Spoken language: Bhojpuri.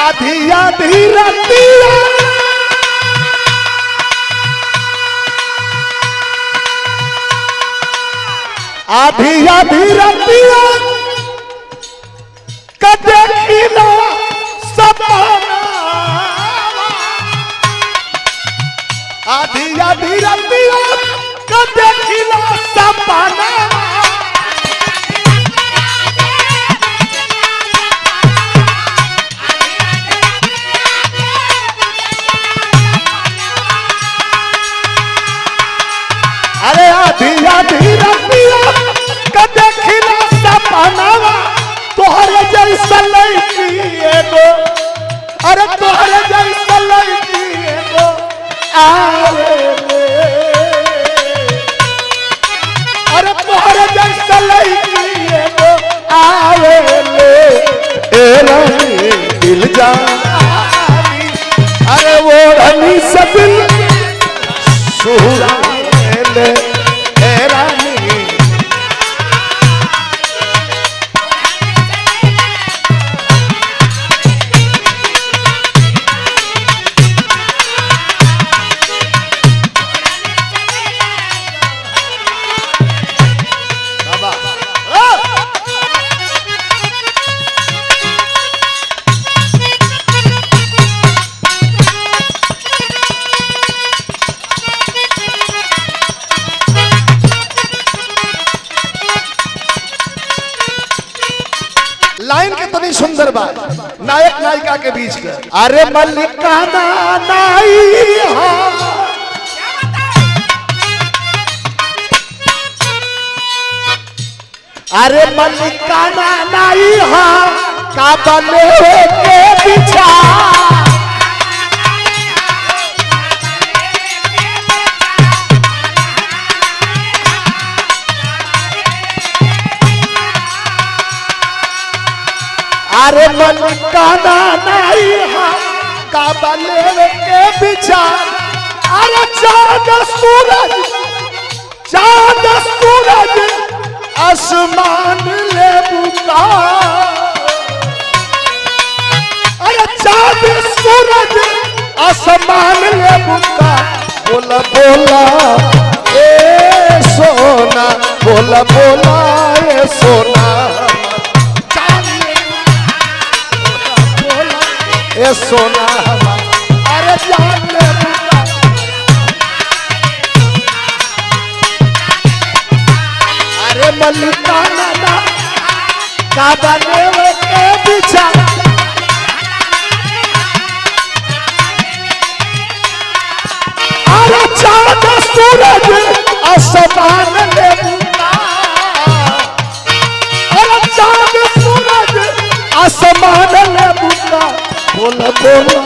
आधी आधी रतिया आधी आधी रतिया कदे खिला सपना आधी आधी रतिया कदे खिला सपना अरे आधी आधी रतिया कदे खिला सपना तोहरे जैसा लड़की एगो अरे तोहरे जैसा लड़की एगो आवे ले अरे तोहरे जैसा लड़की एगो आवे ले ए रानी दिल जानी अरे वो रानी से दिल सुरा ले ए रानी लाइन कितनी सुंदर बात नायक नायिका के बीच के। अरे मलिकाना नाई हा अरे मलिकाना नाई हा का बने के पीछा अरे मलिकाना नाई हा का बने के पीछा अरे चांद सूरज आसमान ले बुका अरे चांद सूरज आसमान ले बुका बोला बोला ए सोना बोला बोला ए सोना चांद बोला ए सोना अरे चांद ले बुका अरे मलिकाना ना का बने के पीछा अरे चांद सूरज आसमान ले बुका अरे चांद सूरज आसमान ले बुका बोला बोला